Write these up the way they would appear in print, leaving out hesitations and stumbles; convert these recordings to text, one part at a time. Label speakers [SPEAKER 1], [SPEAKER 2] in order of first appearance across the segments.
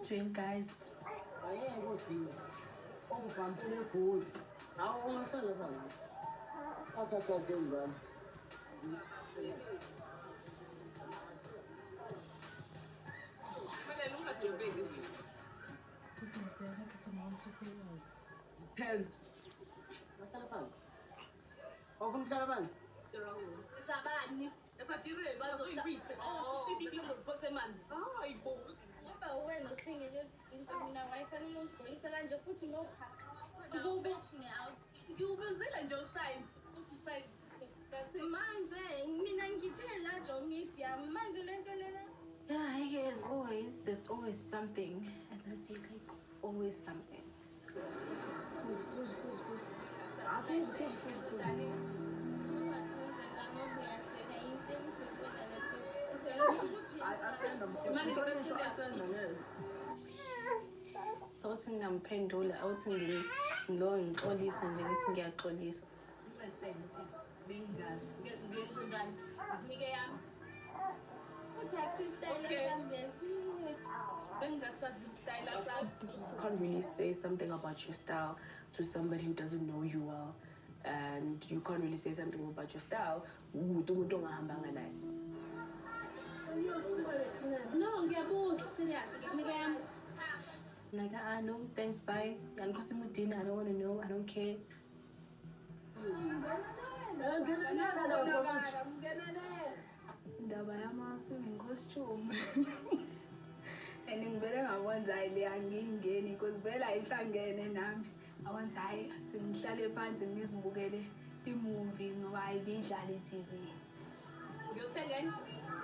[SPEAKER 1] Drink, guys.
[SPEAKER 2] Ayeke uzwile okubhampela egoli awu ungahlala phansi akakade ngane.
[SPEAKER 3] Kufanele ungajobeki.
[SPEAKER 2] Tense bahlala phansi ofuna ukuhlala phansi.
[SPEAKER 4] Zabani?
[SPEAKER 3] Esatireni bazoyibise.
[SPEAKER 4] Oh, bese ngiziphosa emanzi.
[SPEAKER 3] Hayi bo.
[SPEAKER 4] Ngoba wena uthenge lezi zinto, mina wayefanele ungigqokise kanje futhi nophaka. Kube ne-outfit.
[SPEAKER 5] Ngiwubizile nje usize, uthi usize. Ngathi
[SPEAKER 4] Manje mina ngithe large or medium. Manje lento lena.
[SPEAKER 1] Yeah, as always, there's always something. As I say, like, always something.
[SPEAKER 2] Kuzi kuzi kuzi kuzi akuzi kuzi kuzi kuzi.
[SPEAKER 4] Ungathi wenze njani ngoba uyahleka inhlekisa ukubona lento.
[SPEAKER 2] Hayi, asenda.
[SPEAKER 5] Manje ngibe serious.
[SPEAKER 2] Asenda ngeke.
[SPEAKER 1] Awuthi ngingamphendula, awuthi ngilo ngixolisa nje, ngithi ngiyaxolisa.
[SPEAKER 5] Ngincedisene mfethu. Bengingazi. Ngenze njani? Nginike yami.
[SPEAKER 4] Futhi akusistayela sami lesi.
[SPEAKER 5] Bengingasazi isitayela sami.
[SPEAKER 6] You can't really say something about your style to somebody who doesn't know you well. And you can't really say something about your style with umuntu ongahambanga naye.
[SPEAKER 5] No, ngiyabuza serious. Ngikunike yami.
[SPEAKER 1] I'm like, ah, no, thanks, bye. I don't want to know, I don't care.
[SPEAKER 2] Ngenelela lapho.
[SPEAKER 7] Indaba yama-swimming costume and ngivele ngakwenza, hayi le angiyingeni because vele ayihlangene nami. Awenza, hhayi, athi ngihlale phansi ngizibukele i-movie ngoba hayi biyidlala i-TV.
[SPEAKER 5] Ngiyothenga yini?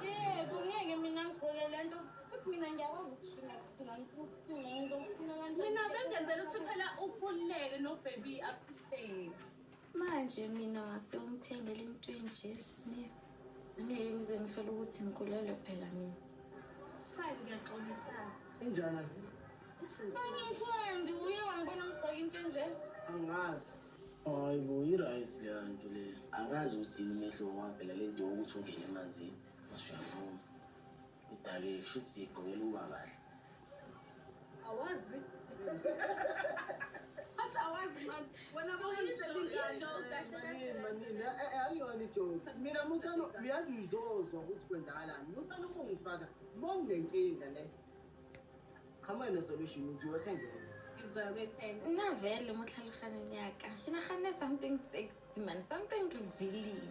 [SPEAKER 4] Yebo, ngeke mina ngigqoke lento futhi mina ngiyakwazi ukuswima futhi ngifuna ukuswima, ngizokufuna kanjani?
[SPEAKER 5] Mina bengenzela ukuthi phela ukhululeke no-baby aphileke.
[SPEAKER 8] Manje mina ngase ungithengele into enje, Sne. Ngeke ngize ngifele ukuthi ngikhulelwe phela mina.
[SPEAKER 5] It's fine, ngiyaxolisa.
[SPEAKER 2] Injani?
[SPEAKER 4] Angithandi, uye wangibona ngigqoke into enje.
[SPEAKER 2] Angazi.
[SPEAKER 9] Hayi bo, i-right leyo nto leyo. Akazi ukuthi yini umehluko ngoba phela le nto yokuthi ungene emanzini mase uyaphuma. Udake kusho ukuthi siyigqokela ukuba kahle.
[SPEAKER 5] Awazi. Athi awazi man. Wena bawuyitshela ingane.
[SPEAKER 2] Manini manini, akuyona ijoke mina. Musano uyazi ngizozwa ukuthi kwenzakalani. Musano ungifaka monginenkinga ne qhamuke ne-solution ukuthi uyothengela.
[SPEAKER 5] Ngizoya kuyethenga.
[SPEAKER 8] Nna vele mo tlhaloganyong ya ka ke naganne something sexy man, something revealing.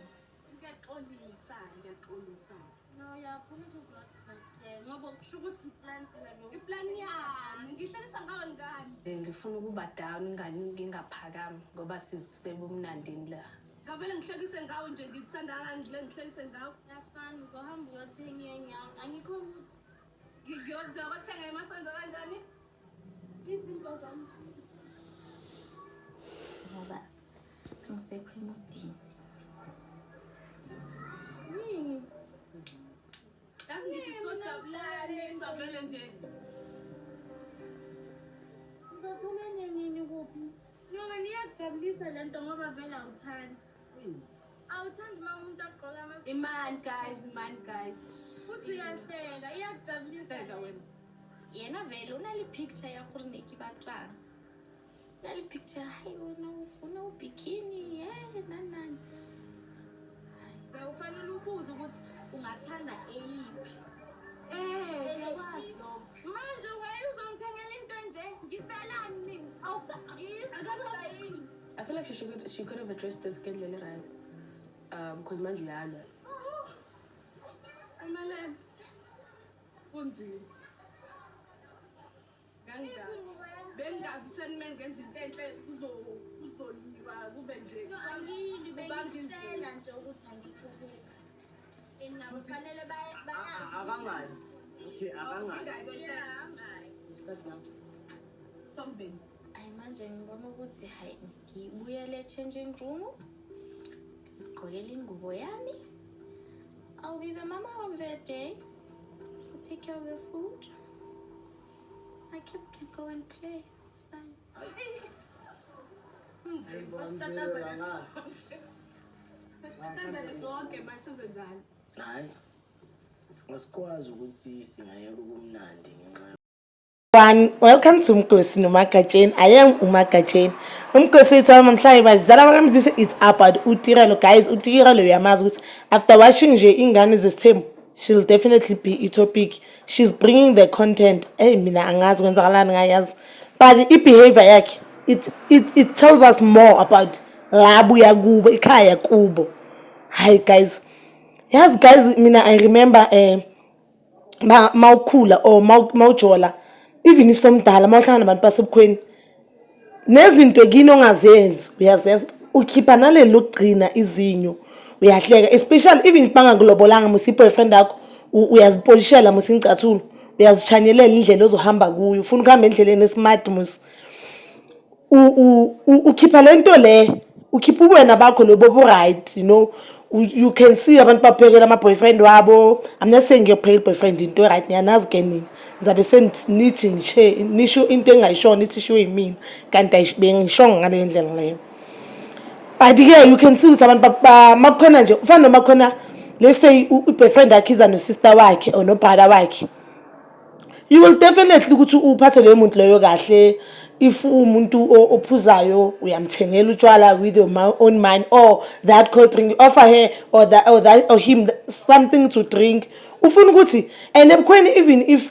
[SPEAKER 5] Ngiyaxolisa, ngiyaxolisa.
[SPEAKER 4] No, yeah, apologies not sincere. Ngoba kusho ukuthi iplan phela lo.
[SPEAKER 5] Iplan yani, ngihlekisa ngawe ngani?
[SPEAKER 1] Ngifuna ukuba down, ngingaphakami ngoba sisebumnandini la.
[SPEAKER 5] Ngavele ngihlekise ngawe nje, ngikuthanda kangani ngile ngihlekise ngawe.
[SPEAKER 4] Yafana uzohamba uyothenga inyanga. Angikho ukuthi
[SPEAKER 5] Ngiyothenga emasenza kanjani?
[SPEAKER 4] izinto zami.
[SPEAKER 8] Ngoba ngisekho emudini.
[SPEAKER 4] Yini?
[SPEAKER 5] Yazi ngithi sojabulane, savele nje.
[SPEAKER 4] Ngizothola enye nini kuphi? Noma niyakujabulisa le nto ngoba vele awuthandi. Awuthandi uma umuntu agqoka ama
[SPEAKER 5] Imani guys, imani guys.
[SPEAKER 4] Futhi uyahleka, iyakujabulisa.
[SPEAKER 5] Hleka wena.
[SPEAKER 8] Yena vele o na le picture ya gore ne ke batlang, o na le picture, hai wena ufuna ubikini ye nani nani.
[SPEAKER 5] Ufanele ubuze ukuthi ungathanda eyiphi. Ngiyakwazi lokho.
[SPEAKER 4] Manje wena uzongithengela into enje, ngifelani mina? Ngiyisula yini?
[SPEAKER 6] I feel like she could have addressed this ngendlela right. Because manje uyalwa.
[SPEAKER 5] Kumele kunzima. Ngangingazi. Bengingazi ukuthi uma ngenza into enhle kuzoliwa kube nje.
[SPEAKER 4] No, angiyilwi,
[SPEAKER 5] Ubanga
[SPEAKER 4] bengikutshela nje ukuthi angikho happy. And nabo kufanele bayazi.
[SPEAKER 2] Akangayi, okay, akangayi.
[SPEAKER 4] Yeah, angayi.
[SPEAKER 2] Isikhathi la.
[SPEAKER 5] Sombeni.
[SPEAKER 8] Ayi, manje ngibona ukuthi hayi, ngibuyele e-changing room, ngigqokele ingubo yami. I'll be the mama of the day. I'll take care of the food. My kids can go and play, it's fine.
[SPEAKER 5] Kunzima. Sitatazele sonke. Sitatazele sonke manje senze njani?
[SPEAKER 9] Hhayi, asikwazi ukuthi singayeka ubumnandi ngenxa
[SPEAKER 10] Everyone, welcome to Mgosi noMagatsheni. I am uMagatsheni. Umgosi wethu namhlanje, bazala bakamzisi, it's about uTirelo. Guys, uTirelo uyamazi ukuthi after watching nje Ingane Zesithembu, she'll definitely be i-topic. She's bringing the content. Hey, mina angazi kwenzakalani ngayazi. But i-behavior yakhe, it tells us more about la abuya kubo, ikhaya kubo. Hayi guys, yazi guys, mina I remember mawukhula or mawujola, even if somdala, mawuhlangana nabantu basebukhweni, nezinto kini ongazenzi uyazenza, ukhipha naleli lokugcina izinyo, uyahleka, especially even if bangakulobolanga musi, i-boyfriend yakho, uyazipolishela musi ingcathulo, uyazishanyelela indlela ozohamba kuyo, ufuna ukuhamba endleleni e-smart musi, ukhipha lento le, ukhipha ubuwena bakho lobo bu-right. You can see abantu baphekela ama-boyfriend wabo. I'm not saying ngiyophekela i-boyfriend into right, ngiyanazi ke nina, ngizabe senithi ngishe nisho into engayishona, nithi ishiwe yimina, kanti bengishongo ngale ndlela leyo. But-ke you can see ukuthi abantu makukhona nje, ufana noma khona, let's say i-boyfriend yakhe iza no-sister wakhe or no-brother wakhe, you will definitely ukuthi uphathe loyo muntu loyo kahle. If umuntu ophuzayo, uyamthengela utshwala with your own money, or that cold drink, you offer her or that or him something to drink. Ufuna ukuthi and ebukhweni, even if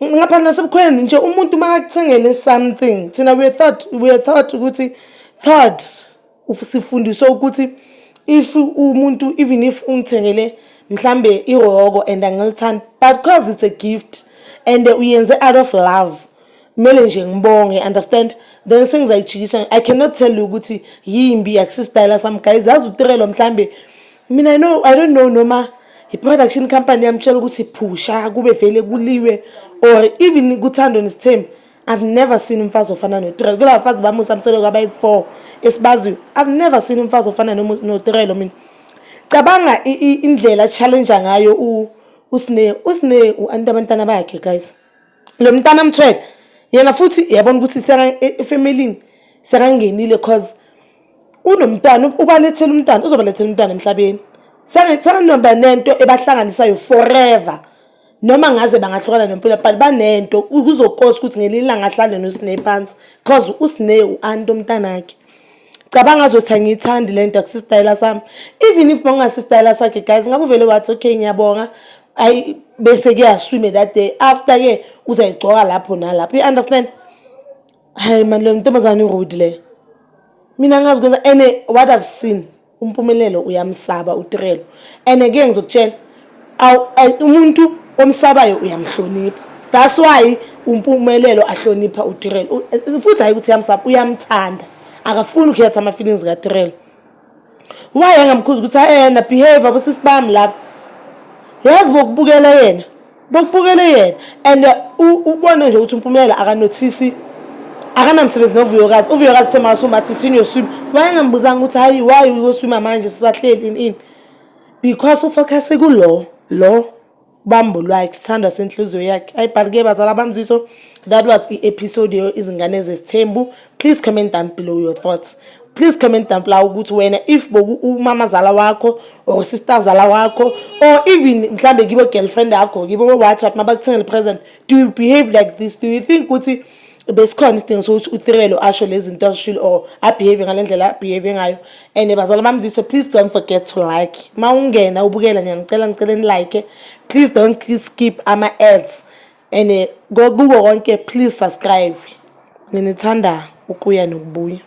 [SPEAKER 10] ngaphandle nasebukhweni nje, umuntu makakuthengele something, thina we are thought ukuthi thought sifundiswe ukuthi if umuntu, even if ungithengele mhlambe iroko and angilithandi, but cause it's a gift and uyenze out of love, kumele nje ngibonge, understand? Then sengizayijikisa. I cannot tell you ukuthi yimbi, akusisitayela sami. Guys, yazi uTirelo mhlambe mina I don't know noma i-production company yamtshela ukuthi phusha kube vele kuliwe, or even kuThando Nesithembu. I've never seen umfazi ofana noTirelo kula bafazi baMusa Mseleku abayi-four esibaziyo. I've never seen umfazi ofana noTirelo. Mina cabanga indlela a-challenge ngayo uSne. USne u-anti abantwana bakhe, guys. Lo mntana amthwele yena futhi, yabona ukuthi efemelini sekangenile, cause unomntwana, ubalethela umntwana, uzobalethela umntwana emhlabeni. Sekanoba nento ebahlanganisayo forever, noma ngaze bangahlukana nempilo, but banento kuzokosa ukuthi ngelinye ilanga ahlale noSne phansi, cause uSne u-anti omntanakhe. Cabanga azothi angiyithandi le nto, akusisitayela sami. Even if bawungasisitayela sakhe, guys, ngabe uvele wathi okay, ngiyabonga, ayi, bese kuyaswime that day after ke uzayigcoka lapho nalapho, you understand? Hayi man, lo ntombazane i-rude le, mina ngazi kwenza. And what I've seen, uMpumelelo uyamsaba uTirelo, and ke ngizokutshela, umuntu omsabayo uyamhlonipha. That's why uMpumelelo ahlonipha uTirelo. Futhi hayi ukuthi uyamsaba, uyamthanda, akafuni ukuyatha ama-feelings kaTirelo. Why angamkhuza ukuthi hayi yena, behave, abosisi bami lapha, yazi bokubukela yena, bokubukele yena. And ubone nje ukuthi uMpumelelo akanothisi, akanamsebenzi noVuyokazi. UVuyokazi uthe makasuma athi niyoswima, wayengambuzanga ukuthi hayi, why uyoswima manje sisahleli, ini ini, because u-focus kulo lo bambo lwakhe, sithandwa senhliziyo yakhe. Ayi, but ke bazala bamziso, that was i-episode yo Izingane Zesithembu. Please comment down below your thoughts. Please comment down below ukuthi wena, if boku umamazala wakho or sister-zala wakho or even mhlambe kibo girlfriend yakho, kibo what what, mabakuthengele present, do you behave like this? Do you think ukuthi besikhona isidingo sokuthi uTirelo asho lezi zinto azishilo or a-behave ngale ndlela a-behave ngayo? And bazala bamziso, please don't forget to like. Ma ungena ubukela, ngiyanicela, ngicela ni-like. Please don't skip ama-ads, and kuko konke, please subscribe. Nginithanda ukuya nokubuya.